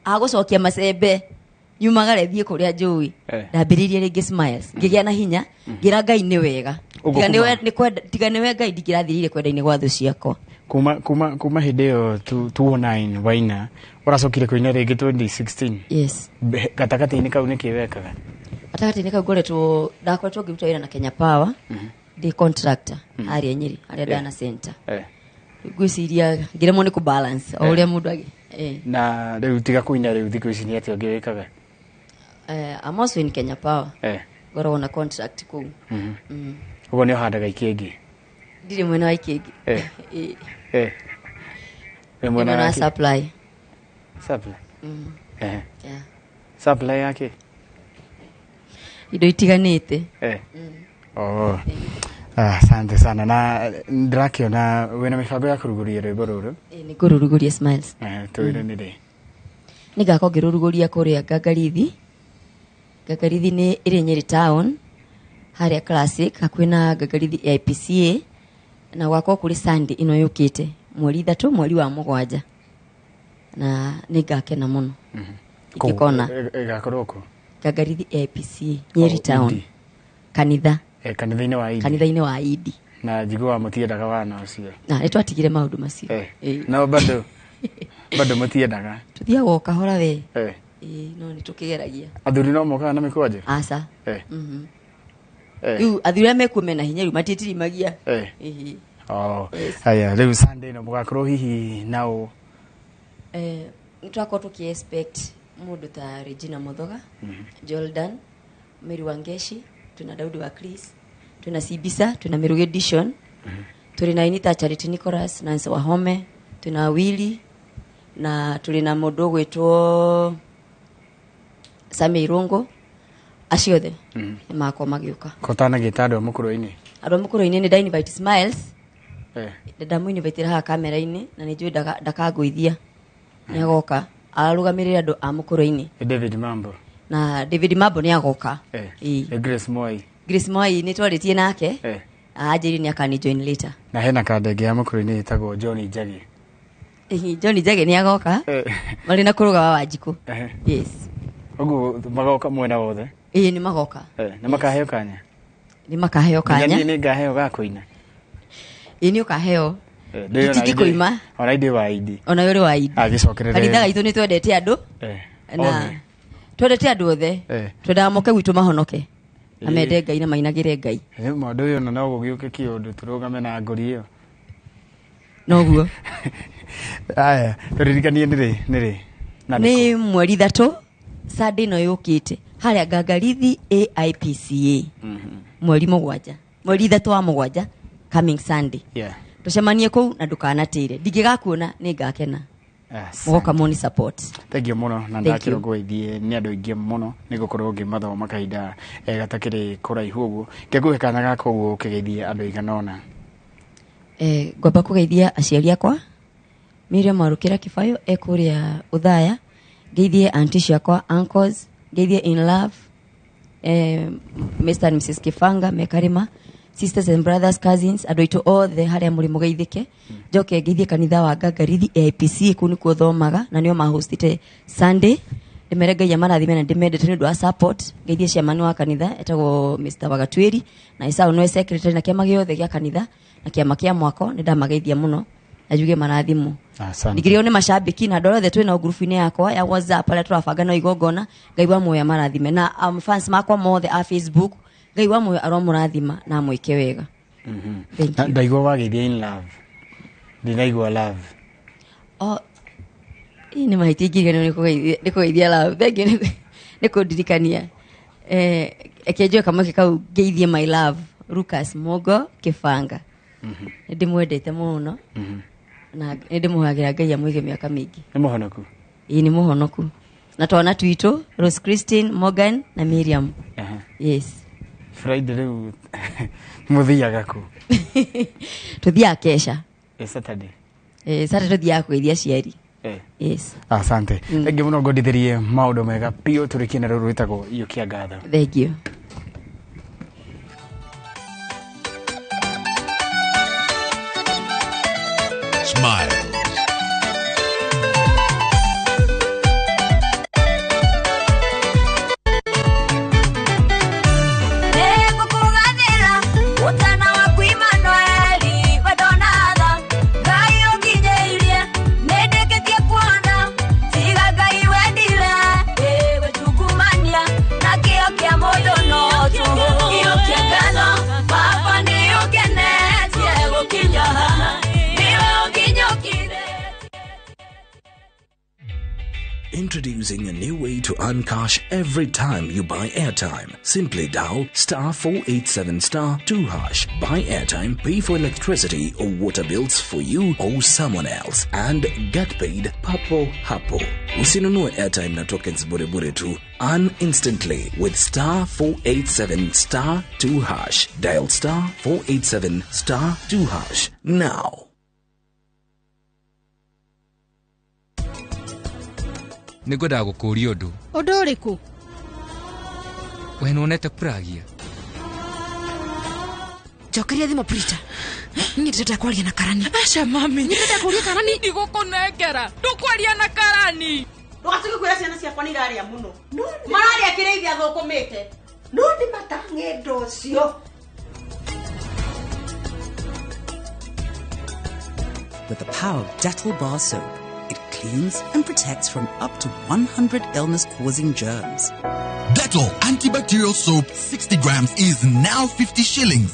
Agũcokia macembe nyumagare thiĩ kũrĩa njũĩ. Ndambĩrĩirie rĩngĩ Smiles, ngĩgĩa na hinya, ngĩra Ngai nĩ wega. Ũguo Tiga tiga nĩwe Ngai ndingĩrathirire kwenda-inĩ gwa thũ ciakwa. Kuma hĩndĩ ĩyo 2009 waina, ũracokire kũina rĩngĩ 2016? Yes. Gatagatĩ-inĩ kau nĩkĩ wekaga? Gatagatĩ-inĩ kau ndakoretwo ngĩruta wĩra na Kenya Power, ndĩ contractor harĩa Nyĩrĩ, harĩa Dana Center. Ngwĩciria ngĩremwo nĩ kũ-balance o ũrĩa mũndũ Na rĩu tiga kũina, rĩu thikũ ici nĩ atĩa ũngĩ wĩkaga? I'm also in Kenya Power. Ngoragwo na contract kũu. Ũguo nĩ ũhandaga ikĩngĩ? Ndirĩ mwena wa ikĩngĩ. Wĩ Ndĩ mwena wa wa kĩ? supply. Supply? Yeah. Supply ya kĩ? Indo itiganĩte. Oh. Asante sana. Na ndĩrakĩona wĩna mĩbango ya kũrugũria rwĩmbo rũrũ. Nĩ ngũrũrugũria Smiles. Twĩre nĩ rĩ? Nĩ ngakorwo ngĩrũrugũria kũrĩa Ngangarithi. Ngangarithi nĩ ĩrĩ Nyĩrĩ town, harĩa Classic, hakuhĩ na Ngangarithi AIPCA, na gwakorwo kũrĩ Sunday ĩno yũkĩte, mweri 3, mweri wa 7. Na nĩ ngakena mũno. Ingĩkona. Ĩgakorwo kũ? Ngangarithi AIPCA, Nyeri Oh, town. Idi. Kanitha. Kanitha-inĩ wa Idi. Kanitha-inĩ wa Idi. Na njiguaga mũtiendaga wana ũcio. Na nĩ twatigire maũndũ macio. No bado mũtiendaga. Tũthiaga o kahora we. No nĩ tũkĩgeragia. Athuri no mokaga na mĩkwanja? Aca. Rĩu athuri arĩa mekuo mena hinya rĩu matiĩtirimagia. Oh. Yes. Haya, rĩu Sunday no mũgakorwo hihi nao? Nĩ twakorwo tũkĩ expect mũndũ ta Regina Muthoga, Jordan, Mary Wangeshi, twĩna Daudi wa Chris, twĩna Sibisa, twĩna Mirugi Edition, tũrĩ na Anita Charity Nicholas, Nancy Wahome, twĩna Willy, na tũrĩ na mũndũ ũgwĩtwo Sami Irungu. Acio othe nĩ makorwo magĩũka. Kotanagĩta andũ a mũkũrũ-inĩ? Andũ a mũkũrũ-inĩ nĩ nda invite Smiles. Ndamũ-invite haha kamera-inĩ na nĩ njũĩ ndakangũithia. Nĩ agoka arũgamĩrĩre andũ a mũkũrũ-inĩ. Nĩ David Mambo. Na David Mambo nĩ agoka. Nĩ Grace Mwai. Grace Mwai nĩ twarĩtie nake. Anjĩrire nĩ akani join later. Na hena kanda ĩngĩ ya mũkũrũ-inĩ ĩtagwo John Njagi. John Njagi nĩ agoka. Marĩ na kũrũga wa Wanjikũ. Yes. Ũguo magoka mwena wothe? Ĩĩ, nĩ magoka. Nĩ makaheo kanya? Nĩ makaheo kanya. Nginya niĩ nĩ ngaheo ga kũina? Ĩĩ, nĩ ũkaheo. Tũtingĩkũima. Ona indĩ wa Idi. Ona ũrĩ wa Idi. Agĩcokerere. Kanitha gaitũ nĩ twendete andũ. Na Othe. twendete andũ othe. Twendaga moke gwitũ mahonoke. Na mende Ngai na mainagĩre Ngai. Rĩu mũndũ ũyũ ona no gũgĩũke kĩũndũ tũrũgame na ngũri ĩyo. Noguo. Aya, tũririkanie nĩ rĩ, nĩ rĩ? Na nĩ Nĩ kũ? mweri 3, Sunday ĩno yũkĩte, harĩa Ngangarithi AIPCA. Mweri 7. Mweri 3 wa 7, coming Sunday. Tũcemanie kũu na ndũkanatĩre. Ndingĩgakuona nĩ ngakena. Mũgoka muoni support. Thank you mũno, na Thank you. ndakĩrwo ngũgeithie nĩ andũ aingĩ mũno nĩ gũkorwo ngĩmathoma kahinda gatakĩrĩ kũraihu ũguo. Ngĩkũhe kanya gaka ũguo ũkĩgeithie andũ aigana ũna. Ngwamba kũgeithia aciari akwa, Miriam Warũkĩra Kĩbayo e kũrĩa Ũthaya, ngeithie auntie ciakwa, uncles, ngeithie in love, Mr and Mrs Kĩbanga me Karĩma, sisters and brothers, cousins, andũ aitũ othe harĩa mũrĩ mũgeithĩke. Njoke ngeithie kanitha wa Ngangarithi AIPC, kũu nĩkuo thomaga na nĩo mahostĩte Sunday. Ndĩmere Ngai amarathime na ndĩmendete nĩ ũndũ wa support. Ngeithie chairman wa kanitha etagwo Mr Wagatwĩri na Esau nĩwe secretary na kĩama gĩothe gĩa kanitha na kĩama kĩa mwako, nĩ ndamageithia mũno na njuge marathimo. Asante. Ndigĩrĩrwo nĩ mashabiki na andũ arĩa othe twĩnao ngurubu-inĩ yakwa ya WhatsApp arĩa tũrabanga no igongona, Ngai wa muoyo amarathime. Na fans makwa mothe a Facebook, Ngai wa muoyo aromũrathima na amwĩke wega. Thank you. Ndaigua wageithia in love. Ndinaigua love. Oh, ii nĩ mahĩtia ingĩriganĩrwo nĩ kũgeithia love. Thank you nĩ kũndirikania. Reke njoe kamweke kau ngeithie my love, Lucas Mugo Kĩbanga. Nĩ ndĩmwendete mũno. Na nĩ ndĩmũhoyagĩra Ngai amũige mĩaka mĩingĩ. Nĩ mũhonoku? Ĩĩ, nĩ mũhonoku. Na twana twitũ, Rose Christine, Morgan na Miriam. Yes. Friday rĩu mũthiaga kũ? Tũthiaga kesha. Saturday. Saturday tũthiaga kũgeithia aciari. Yes. Asante. Thank you mũno, ngwendithĩrie maũndũ mega biũ tũrĩkie na rũrũ rwĩtagwo Iyũkia Ngatho. Thank you. Smile. Introducing a new way to earn cash every time you buy airtime. Simply dial star 487 star 2 hash. Buy airtime, pay for electricity or water bills for you or someone else, and get paid papo hapo. Usinunue airtime na tokens bure bure tu. Earn instantly with star 487 star 2 hash. Dial star 487 star 2 hash now. Nĩngwendaga gũkũria ũndũ. Ũndũ ũrĩkũ? We nĩwonete Puragia? Njokeria thimũ Prita. Niĩ ndĩrenda kwaria na Karani. Aca mami. Ndĩrenda kũria Karani. Ndigũkũnengera. Ndũkwaria na Karani. Ndũgatuĩke kwĩra ciana ciakwa nĩ irarĩa mũno. Mararĩa kĩrĩa ithe athũkũmĩte. No nĩ matang'endo ũcio. With the power of Dettol bar soap, it cleans and protects from up to 100 illness-causing germs. Dettol antibacterial soap 60 grams is now 50 shillings.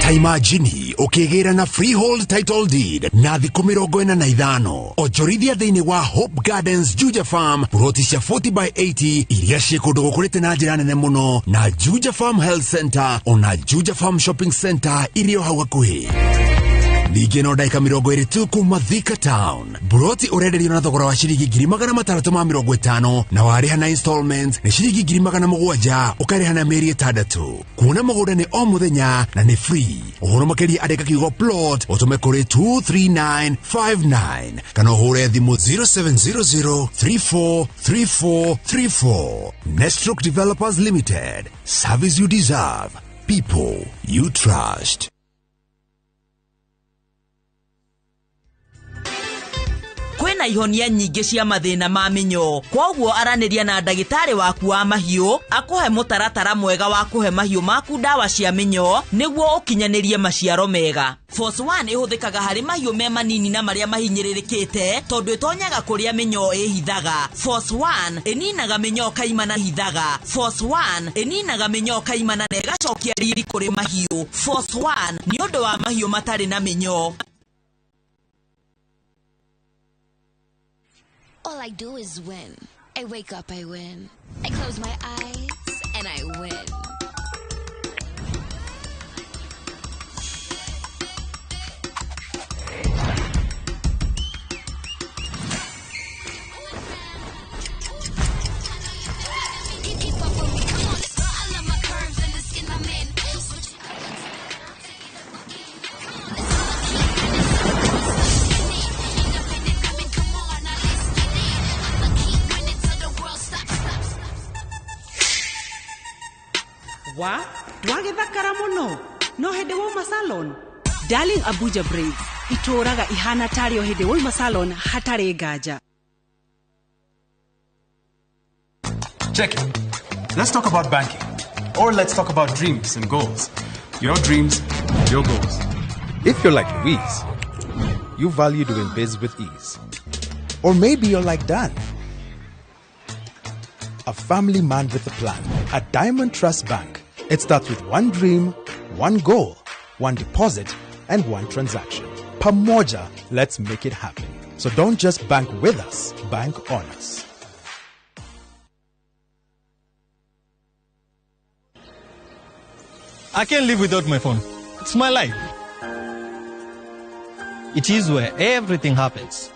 Ta imagine ũkĩgĩra na freehold title deed na thikũ 45 onjorithia thĩinĩ wa Hope Gardens Juja Farm ploti cia 40 by 80 iria ciĩ kũndũ gũkũrĩte na njĩra nene mũno na Juja Farm Health Center ona Juja Farm Shopping Center irĩ o hau hakuhĩ. Ningĩ no ndagĩka 20 tu kuma Thika Town. Buroti ũrenderio na thogora wa ciringi 650 na warĩha na installment nĩ ciringi 700 ũkarĩha na mĩeri 6. Kuona mũgũnda nĩ o mũthenya na nĩ free. Ũhoro makĩria andĩka kiugo plot ũtũme kũrĩ 23959 kana ũhũre thimũ 0700 343434. Nestroke Developers Limited. Service you deserve. People you trust. Kwĩna ihonia nyingĩ cia mathĩna ma mĩnyoo, kwoguo aranĩria na ndagĩtarĩ waku wa mahiũ akũhe mũtaratara mwega wa kũhe mahiũ maku ndawa cia mĩnyoo nĩguo ũkinyanĩrie maciaro mega. Force 1 ĩhũthĩkaga harĩ mahiũ me manini na marĩa mahinyĩrĩrĩkĩte tondũ ĩtonyaga kũrĩa mĩnyoo ĩhithaga. Force 1 ĩninaga mĩnyoo kaimana hithaga. Force 1 ĩninaga mĩnyoo kaimana na ĩgacokia riri kũrĩ mahiũ. Force 1 nĩ ũndũ wa mahiũ matarĩ na mĩnyoo. All I do is win. I wake up, I win. I close my eyes and I win. Keep up with me, come on, let's go. I love my curves and the skin I'm in. Switch it up. Wa ndwagĩthakara mũno no hĩndĩ wauma salon. Darling Abuja braids itũraga ihana tarĩ o hĩndĩ wauma salon hatarĩ nganja. Check it. Let's talk about banking. Or let's talk about dreams and goals. Your dreams, your goals. If you're like Louise, you value doing biz with ease. Or maybe you're like Dan, a family man with a plan. At Diamond Trust Bank, it starts with one dream, one goal, one deposit, and one transaction. Pamoja, let's make it happen. So don't just bank with us, bank on us. I can't live without my phone. It's my life. It is where everything happens.